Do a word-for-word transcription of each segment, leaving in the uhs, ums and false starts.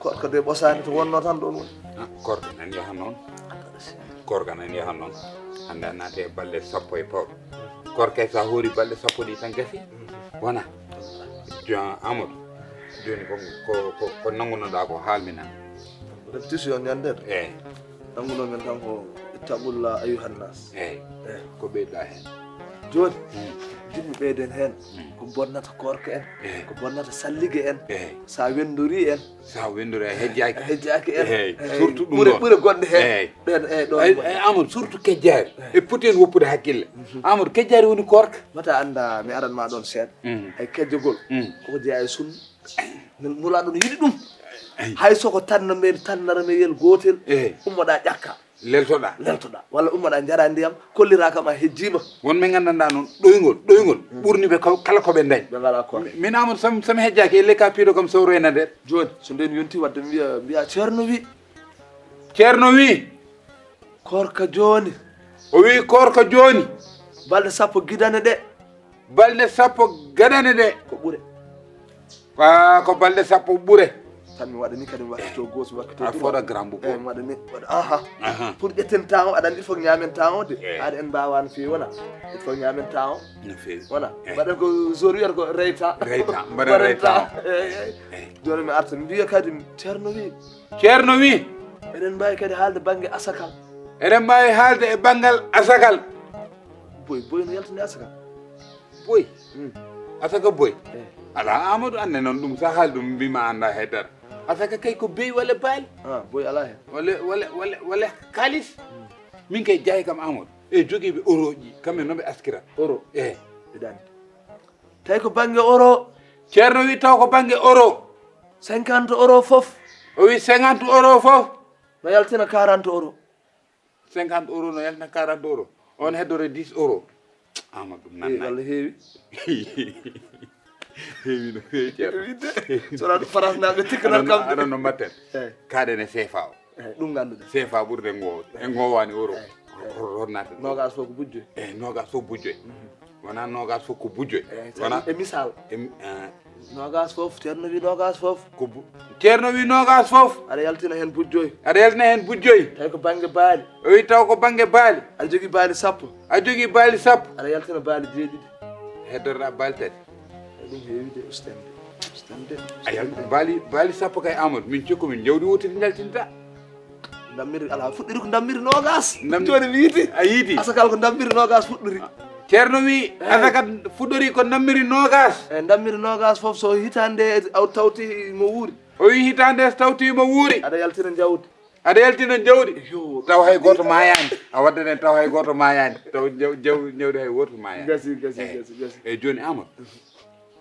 Koorka de ɓosaani to wonno tan ɗon woni. Ah, koorka nan yaha noon. Koorka nan yaha noon. Hannde a naati e balɗe sappo e pawɗo. Koorka kay so a hoori balɗe sappo ɗi tan gasi. Wona. Jo-, Amadou. Jooni ko, ko, ko, ko nanngunoɗaa ko haalmi nan. Refti si on ñande. Eey. Nannguno men tan ko ittaqulla ayyuhan nas. Eey. Eey. Ko ɓeyɗa heen? Jooni, mm, jiɗmi ɓeyden heen, mm, ko bonnata koorka en, eey, ko bonnata sallige en, eey, sa wendori en. Sa wendori a hejjaaki. A hejjaaki en. Eey. Eey. Surtout ɗum ɓure, ɗon. Ɓure gonɗe heen. Eey. Ɗen, eey, ɗon. Ay, ay, Amadou, surtout kejjaari. Eey. E poti en woppude hakkille. Mhm. Amadou, kejjaari woni koorka. Mata annda, mi aran ma ɗon seeɗa. Mhm. Ay kejjogol. Mhm. Koko jeyaa e sunna. Nulaaɗo no yiɗi ɗum. Eey. Hay so ko tanna men, tannara meyel gootel, eey, ummoɗaa ƴakka. Leltoɗaa. Leltoɗaa. Walla ummoɗaa njaraa ndiyam, kolliraa kam a hejjiima. Won ɓe nganndanɗaa noon, ɗoyngol, ɗoyngol, mm, ɓurni ɓe kaw-, kala ko ɓe ndañi. Ɓe ngalaa koorka. Min Amadou, so mi, so mi hejjaaki, e leyka piiɗo kam sowroyna nder. Jooni, so ndeen yontii waɗde mbiya, mbiya Ceerno wi. Ceerno wi. Koorka jooni. O wi koorka jooni. Balɗe sappo gidane ɗe. Balɗe sappo gadane ɗe. Ko ɓure. Ko, ko balɗe sappo ɓure. Tan mi waɗa ni kadi mi wakkito gauche, mi wakkito droite. A fooɗa grand boubou. Eey, mi waɗa ni, waɗa, aha. Aha. Pour ƴetten temps o, aɗa anndi il faut ñaamen temps o de. Eey. Haade en mbaawaa no feewi wona. Il faut ñaamen temps o. No feewi. Wona. Eey. Mbaɗen ko zone wiyata ko reyta. Reyta, mbaɗen reyta o. Eey, eey. Eey. Jooni mi arta, mi mbiya kadi Ceerno wi. Ceerno wi. Eɗen mbaawi kadi haalde bannge asakal. Eɗen mbaawi haalde e banngal asakal. Boy, boy no yaltini asakal. Boy. Mm. Asaka boy. Eh. Alaa Amadou, annde noon ɗum, so a haali ɗum, mbiima annda hay dara. Asaka kay ko beyi walla baali. Ah, boy alaa heen. Walla, walla, walla, walla kaalis. Mm. Min kay jaay kam Amadou. E jogiiɓe euro ji, kamɓe no ɓe askira. Euro? Eh. Mbiɗa anndi. Tawi ko bannge euro. Ceerno wi taw ko bannge euro. Cinquante euro fof. O wi cinquante euro fof. No yaltina quarante euro. Cinquante euro no yaltina quarante euro. On heddore dix euro. Amadou, ɗum nan. Eey, walla heewi. Heewi no feewi, Ceerno. Heewi de. So wonaa ɗum, Farayse naaɓe tikkanat kam de. Aɗa no mbatten. Eey. Kaaɗen e C F A o. Eey, ɗum ngannduɗen. C F A ɓurɗen ngoowde. En ngoowaani euro. Eey. Ko, ko, ko naata. Noogaas fof ko bujjoy. Eey, noogaas fof bujjoy. Mhm. Wonaa noogaas fof ko bujjoy. Eey, wonaa e misal. E mi-, ah. Noogaas fof, Ceerno wi noogaas fof. Ko bu-, Ceerno wi noogaas fof. Aɗa yaltina heen bujjoy. Aɗa yaltina heen bujjoy. Tawi ko bannge baali. O wi taw ko bannge baali. Aɗa jogii baali sappo. Aɗa jogii baali sappo. Aɗa yaltina baali jeeɗiɗi. Heddotoɗaa baali tati. Eey, ɗum heewi de, usten de. Usten de. A yal-, baali, baali sappo kay, Amadou, min cokku min jawdi wootere njaltinta. Ndammiri alaa, fuɗɗiri ko ndammiri noogaas. Ndam-, jooni mi yiiti. A yiiti? Asakal ko ndammiri noogaas fuɗɗori. Ceerno wi, eey, asaka fuɗɗori ko ndammiri noogaas. Eey, ndammiri noogaas fof so hitaande aw tawti mo wuuri. O wi hitaande so tawti mo wuuri. Aɗa yaltina jawdi. Aɗa yaltina jawdi. Yo. Taw hay gooto maayaani. A waddat en taw hay gooto maayaani. Taw jaw-, jaw-, jawdi hay gooto maayaani. Gasi, gasi, eey, gasi, gasi. Eey, jooni Amadou.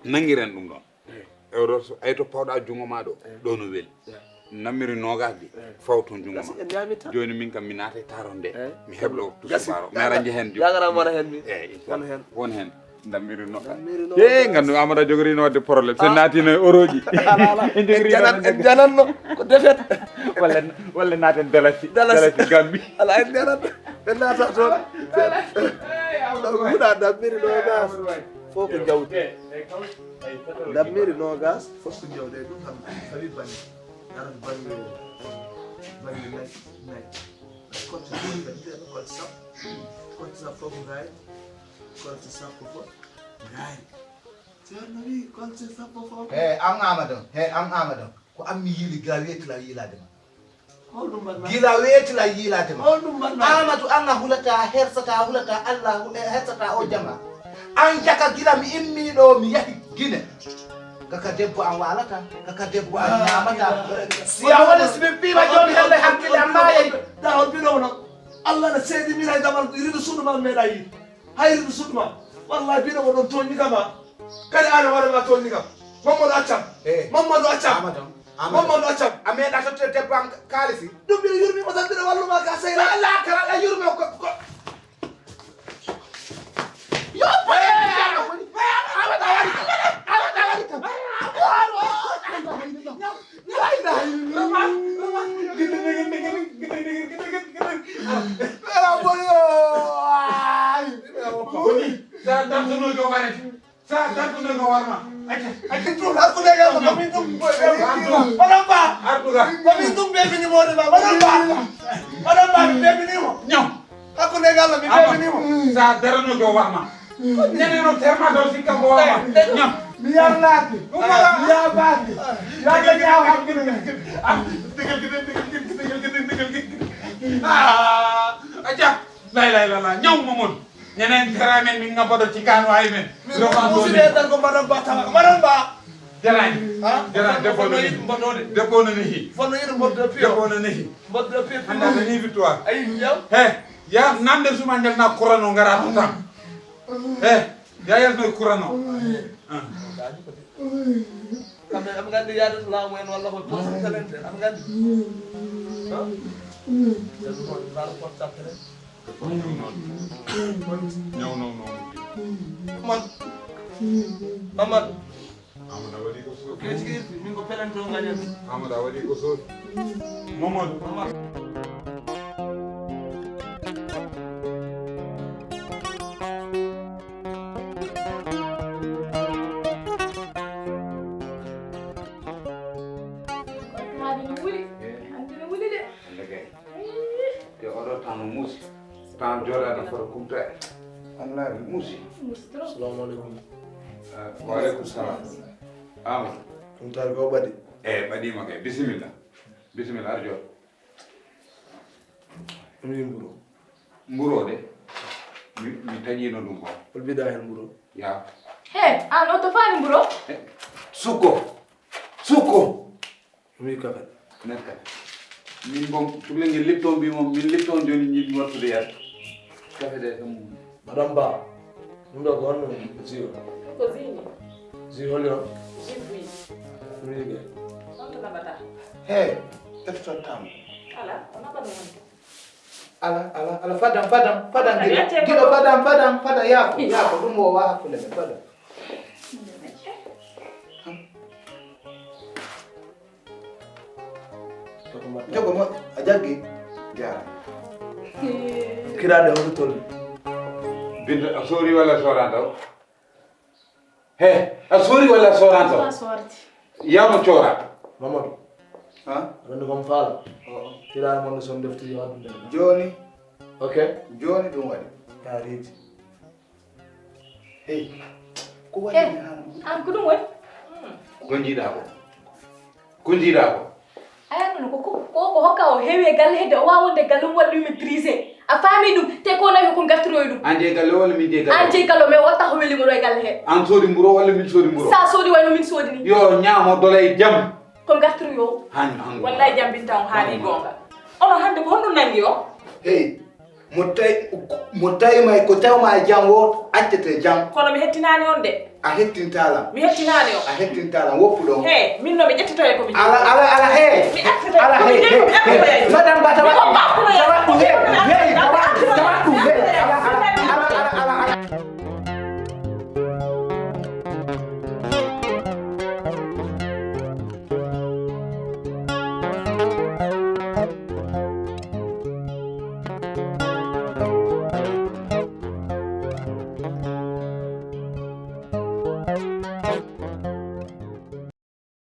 Nanngiren ɗum ɗoon. Eey. Euro so, ay to pawɗa junngo ma ɗo, eey, ɗo no weli. Eey. Nammiri noogaas ɗi, eey, faw toon junngo ma. Gasi, en ñaami tan. Jooni min kam mi naata e taarorde nde. Eey. Mi heblo to subaaro. Gasi. Mi ara nje heen. Jagara mo wona heen mi. Eey, inchallah. Won heen. Won heen. Nammiri noogaas. Nammiri noogaas. Yee, nganndu Amadou a jogoriino waɗde problème. So, ah, naatino e euro ji. Alaa, alaa. En jogoriino. En janan-, en jananno ko défaite. Walla, walla naaten dalasi. Dalasi. Dalasi Gambie. Alaa, en janan. En naata toon. Ɗo ko huɗa nammiri noogaas. Fof ko jawdi. Ndammiri noogaas, fof ko jawdi. Ɗum tan tawi bannge. Aran bannge, bannge nayi, nayi. Kolte sappo, kolte sappo. Kolte sappo fof ngaari. Kolte sappo fof ngaari. Ceerno wi, kolte sappo fof. He, an Amadou, he, an Amadou. Ko an mi yiili gila weeti la yiilaade ma. Holɗum mbaɗ-maa? Gila weeti la yiilaade ma. Holɗum mbaɗ-maa? Amadou, an a hulataa, a hersataa, a hulataa, Alla hu-, eh, hersataa o jama. An jaka gila mi immii ɗo, mi yahi Gine. Kaka debbo an waalata, kaka debbo an ñaamata. Si a woni, si min piima jooni hannde hakkille am maayay. Da hol bino wono. Alla na seedi min hay damal ridu suudu ma meeɗa yiide. Hay ridu suudu ma. Wallahi bino ko ɗon tooñi kam ha. Kadi an hoore ma tooñi kam. Mamadou accam. Eh. Mamadou accam. Amadou. Amadou. Mamadou accam. A meeɗa tottude debbo an kaalisi. Ɗum mbiɗa yurmi mo tan mbiɗa wallu ma ka seyla. Alla kala a yurmi ko, ko. Yo, Sa dartude ko warma. Acca, acca. Ɗum hakkunde ngal ko min ɗum ko ɓe Ardu. Madame Ba. Ardu ga. Ko min ɗum ɓe mini mo de ba. Madame Ba. Madame Ba, ɓe mini mo. Ñaw. Hakkunde ngal mi ɓe mini mo. Sa darano ko warma. Nene no terma do sikka ko warma. Ñaw. Mi yarnaaki. Ɗum wala. Mi yaabaaki. Yalla ñaaw hakkunde men. Ah, degel gide, degel gide, degel gide, degel gide. Ah, acca. La ilaha illallah. Ñaw mo mon. Ñeneen tera men min ngabboɗo ci kaanu ay men. Min ko musude tan ko madame Ba tawa. Madame Ba. Jaraani. Ha? Jaraani, debbo no yiɗi mboɗo de. Debbo no nehi. Fonno yiɗi mboɗo piyo. Debbo no nehi. Mboɗo piyo. Anda no nehi victoire. Ayi, yaw. He, ya nande suma ngel na kurano ngara to tan. He, ya yel no kurano. Ah. Kamɓe aɓe nganndi yaade to laamu en walla ko poste pelente, aɓe nganndi. Ha? Nden ko laara portable en. Ñaw, ñaw, ñaw. Aman. Aman. Amadou a waɗi ko soodi. Ko keeci keeci, min ko pelento ngañan. Amadou a waɗi ko soodi. Momon. Aman. Hannde no wuli. Eh. Hannde no wuli de. Hannde kay. Te oɗo tan no muusi. Tan jooɗaade fota kumta. Wallahi muusi. Muusi trop. Assalamu alaikum. Ah, wa alaikum salam. Amadou. Ɗum tawi ko ɓaɗi. Eh, ɓaɗima kay. Bisimilla. Bisimilla, ar jooɗo. Ɗum wi mburo. Mburo de. Mi, mi taƴino ɗum ko. Hol mbiɗa heen mburo? Ya. He, an o to faani mburo? Eh, sukko. Sukko. Mi kafe. Nen kafe. Min bom, tugle ngel Lipton mbi moom, min Lipton jooni njiɗmi wattude yar. Kafe de kam. Madame Ba, ɗum ɗo ko honno jus o? Ko jus ni. Jus holi on? Jus fruit. Fruit de. On to nabata? He, ƴettotaama. Ala, o nabata wonde. Ala, ala, ala, fadam, fadam, fadam, Ala, giɗo, yette giɗo, ko fadam, fadam, fadam, yaako, yaako, ɗum o wa hakkunde men, fadam. Jogo mo, a jaggi? Jaara. Kiraade hoto tolni. Binta, a soori walla a sooraani taw? He, a soori walla a sooraani taw? Soorti. Yawno coora. Mamadou. Ha? Aɗa anndi ko mi faala? Oo. Kiraade mon son defti yo addu nden. Jooni. Ok. Jooni ɗum waɗi. Yaa reedi. Hey, ko waɗi Eh, mi hannde? An ko ɗum woni? Ko njiɗaa ko? Ko njiɗaa ko? A yiyano ko, ko, ko, ko hokka o heewi e galle hedde, o waawa wonde e galle mum walla ɗum maîtriser. A faami ɗum, te ko nawi ko ngartiroy ɗum. An jeyi galle walla min jeyi galle? An jeyi galle, mais watta ko weli mo ɗo e galle he. An soodi mburo walla min soodi mburo? Sa soodi wayno min soodi ni. Yo ñaamo dola e jam. Ko ngartiroy o. Han, han. Wallahi jambinta on haali goonga. Ono hannde ko honɗum nangi o? Hey. Mo tawi, mo tawi may ko tawma e jam o accete jam. Kono mi hettinaani on de. A hettintaa lam. Mi hettinaani on. A hettintaa lam, woppu ɗon. He, min no mi ƴettitoye ko mi ala ala ala he. Mi accete. Ala he. Madame Ba, tawa tawa ɗum he. He, tawa tawa ɗum he. Ala ala ala ala ala.